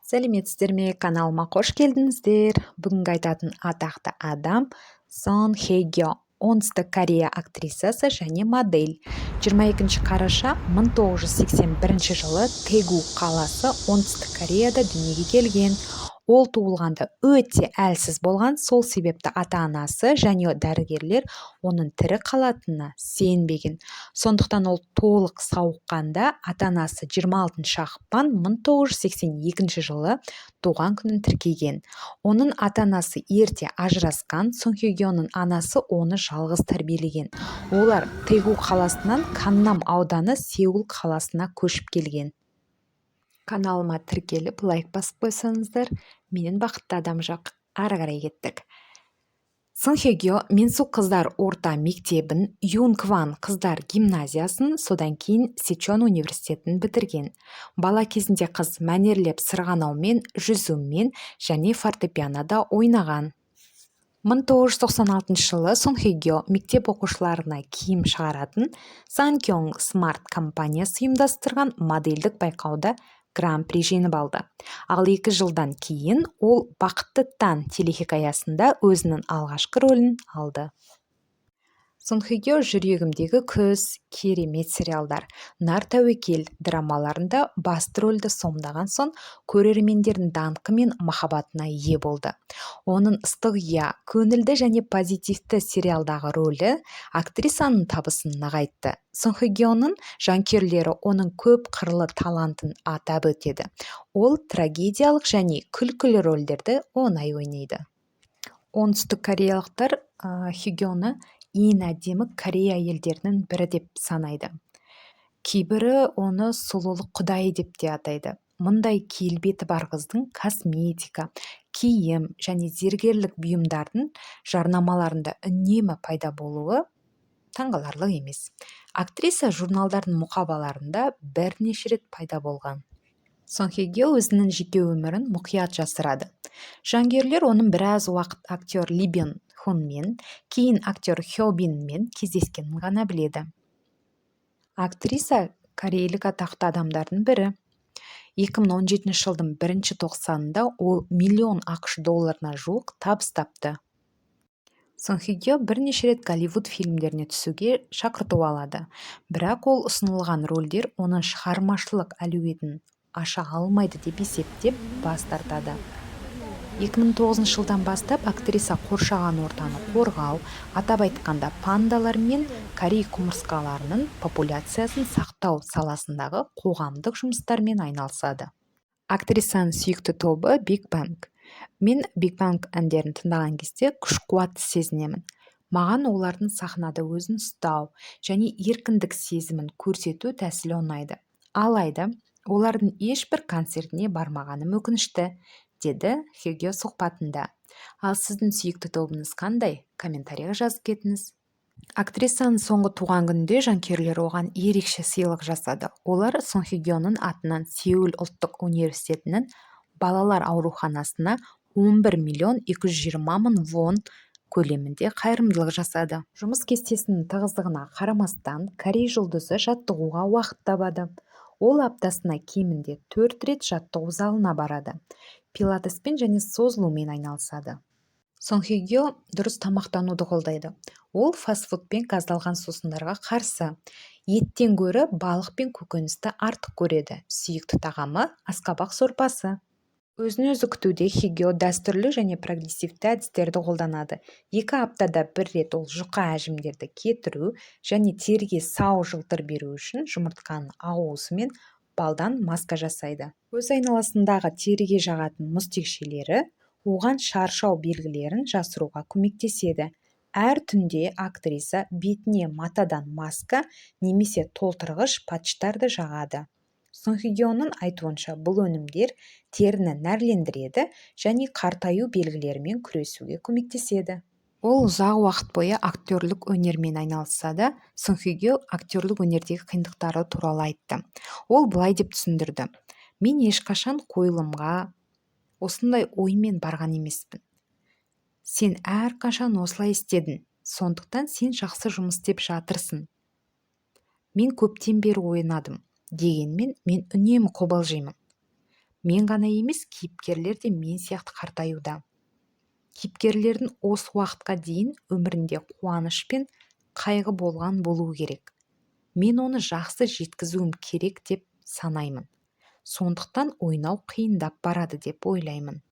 Сәлеметсіздер ме! Каналыма қош келдіңіздер! Бүгінгі айтатын атақты адам Сон Хе Гё, Оңтүстік Корея актрисасы және модель. 22 қараша 1981 жылы Тэгу қаласы, Оңтүстік Кореяда дүниеге келген. Ол туылғанда өте әлсіз болған, сол себепті ата-анасы және дәрігерлер оның тірі қалатынына сенбеген. Сондықтан ол толық сауыққанда ата-анасы 26 ақпан 1982 жылы туған күнін тіркеген. Оның ата-анасы ерте ажырасқан, Сон Хе Гёның анасы оны жалғыз тәрбиелеген. Олар Тэгу қаласынан Каннам ауданы, Сеул қаласына көшіп келген. Каналыма тіркеліп, лайк басып қойсаңыздар, менен бақытты адам жоқ. Ары қарай кеттік. Сон Хе Гё Минсу қыздар орта мектебін, Юн Кван қыздар гимназиясын, содан кейін Сечон университетін бітірген. Бала кезінде қыз мәнерлеп сырғанаумен, жүзумен және фортепианода ойнаған. 1996 жылы Сон Хе Гё мектеп оқушыларына киім шығаратын Санкёнг Смарт компаниясы ұйымдастырған модельдік байқауда гран-при жеңіп алды. Ал 2 жылдан кейін ол «Бақытты таң» телехикаясында өзінің алғашқы рөлін алды. Сон Хе Гё «Жүрегімдегі күз», «Керемет сериалдар», «Нар тәуекел» драмаларында басты рөлді сомдаған соң, көрермендердің даңқы мен махаббатына ие болды. Оның «Ыстық ұя», көңілді және позитивті сериалдағы рөлі актрисаның табысын нығайтты. Сон Хе Гёның жанкүйерлері оның көп қырлы талантын атап өтеді. Ол трагедиялық және күлкілі рөлдерді оңай ойнайды. Оңтүстік кореялықтар Хе Гёны ең әдемі корея әйелдерінің бірі деп санайды. Кейбірі оны сұлулық құдайы деп те атайды. Мұндай келбеті бар қыздың косметика, киім және зергерлік бұйымдардың жарнамаларында үнемі пайда болуы таңғаларлық емес. Актриса журналдардың мұқабаларында бірнеше рет пайда болған. Сон Хе Гё өзінің жеке өмірін мұқият жасырады. Жанкүйерлер оның біраз уақыт актер Ли Бен Хунмен, кейін актер Хё Бинмен кездескенін ғана біледі. Актриса корейлік атақты адамдардың бірі. 2017 жылдың бірінші тоқсанында ол миллион АҚШ долларына жуық табыс тапты. Сон Хе Гё бірнеше рет Голливуд фильмдеріне түсуге шақырту алады, бірақ ол ұсынылған рөлдер оның шығармашылық әлеуетін аша алмайды деп есептеп, бас тартады. 2009 жылдан бастап актриса қоршаған ортаны қорғау, атап айтқанда, пандалар мен корей құмырсқаларының популяциясын сақтау саласындағы қоғамдық жұмыстармен айналысады. Актрисаның сүйікті тобы Big Bang. «Мен Big Bang әндерін тыңдаған кезде күш-қуатты сезінемін. Маған олардың сахнада өзін ұстау және еркіндік сезімін көрсету тәсілі ұнайды. Алайда олардың ешбір концертіне бармағаным өкінішті», – деді Хе Гё сұхбатында. Ал сіздің сүйікті тобыңыз қандай? Комментарийға жазып кетіңіз. Актрисаның соңғы туған күнінде жанкүйерлері оған ерекше сыйлық жасады. Олар Сон Хе Гёның атынан Сеул ұлттық университетінің балалар ауруханасына 11 миллион 220 мың вон көлемінде қайырымдылық жасады. Жұмыс кестесінің тығыздығына қарамастан, корей жұлдызы жаттығуға уақыт табады. Ол аптасына кемінде төрт рет жаттығу залына барады, пилатеспен және созылумен айналысады. Сон Хе Гё дұрыс тамақтануды қолдайды. Ол фастфуд пен газдалған сусындарға қарсы. Еттен гөрі балық пен көкөністі артық көреді. Сүйікті тағамы – асқабақ сорпасы. Өзін-өзі күтуде Хе Гё дәстүрлі және прогрессивті әдістерді қолданады. 2 аптада бір рет ол жұқа әжімдерді кетіру және теріге сау жылтыр беру үшін жұмыртқаның ақуызы мен балдан маска жасайды. Көз айналасындағы теріге жағатын мұз текшелері оған шаршау белгілерін жасыруға көмектеседі. Әр түнде актриса бетіне матадан маска немесе толтырғыш патчтарды жағады. Сон Хе Гёның айтуынша, бұл өнімдер теріні нәрлендіреді және қартаю белгілерімен күресуге көмектеседі. Ол ұзақ уақыт бойы актерлік өнермен айналысса да, Сон Хе Гё актерлік өнердегі қиындықтары туралы айтты. Ол былай деп түсіндірді: «Мен ешқашан қойылымға осындай оймен барған емеспін. Сен әрқашан осылай істедің, сондықтан сен жақсы жұмыс істеп жатырсың. Мен көптен бері ойнадым, дегенмен мен үнемі қобалжимын. Мен ғана емес, кейіпкерлер де мен сияқты қартаюда. Кейіпкерлердің осы уақытқа дейін өмірінде қуаныш пен қайғы болған болуы керек. Мен оны жақсы жеткізуім керек деп санаймын. Сондықтан ойнау қиындап барады деп ойлаймын.